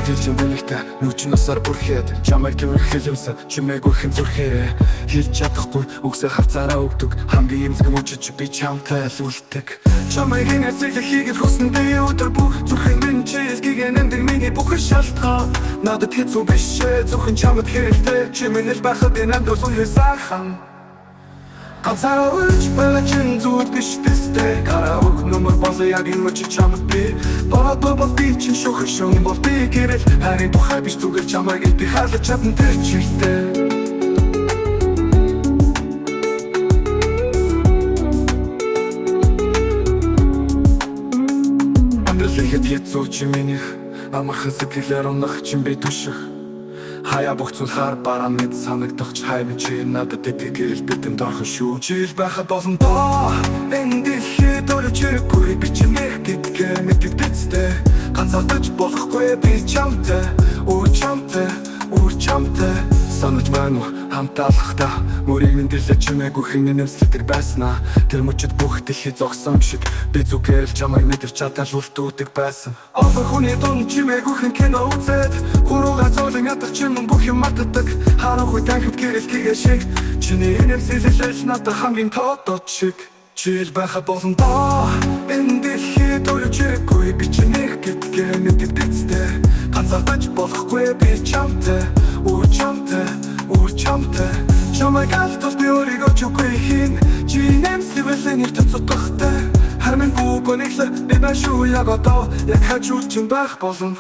Хэлж бэлэгтэй нүчин насаар бүрхэд чамайг тэрхэлэмсэн чимээгүй хэн зүрхээрээ хэлж чадахгүй үгсээ хавцаараа өгдөг. Хамгийн эмзэг мөчөж би чамтай л үлддэг. Чамайг инээсэл хийгэл хүсэн би өдөр бүх зүрхэн минь чилгийг нэмдэг миний бүх шалтгаан. Надад хэцүү биш ээ, зөвхөн чамд хэрэгтэй. Чи минь л байхад энэ амьдрал үнэ сайхан. Ганцаараа үрж байгаа чинь зүуд биш тэстэй. Гараа өг нүмер бол яг энэ чи чамд би. Бороо бол би чинь шүүхэн шөн бол би гэрэл. Харин тухай биш, зүгээр чамайг би хаалж чадна тэр чигтээ. Амьдрал ихэд хэцүү, чи минийх. Амархан сэтгэлээр унах чинь би түших. Хаяа бүх зүйл хар бараан мэд санагдах ч хай минь, чи надад итгэх гэрэл бидэнд орхон шүү. Чил байхад болно доо. Энэ дэлхийд өөрөө чирэггүй, би чинийх гэдгээ мэддэг биз дээ. Ганцаардаж болохгүй, би чамтай, өөр чамтай, өөр чамтай. Санаж байна уу, хамт алхахдаа мөрийг минь дэлээ чимээгүй хэн нэмслэдэг байснаа. Тэр мөчид бүх дэлхий зогсон шиг би зүгээр л чамайг мэдэрч чадал үлдүүдэг байсан. Олон хүний дунд чимээгүй хэн кино үзээд хурууга зөөлөн ятах чим бүх юм мартдаг. Харанхуй танхимд гэрэл гээгээ шиг чиний инээмсэглэл надад хамгийн тодот шиг. Чил байхад болно доо. Энэ дэлхийд өөрөө чирэггүй, би чинийх гэдгээ мэддэг биз дээ. Ганцаардаж болохгүй, би чамтай, өөр чамтай, өөр чамтай. Чамайг алдвал би өөрийгөө ч үгүй хийн. Чи нэмслэвэл ертөнц утгатай. Харин минь гүгөнийхлэ би байна шүү яг одоо. Яг хажууд чинь байх болно.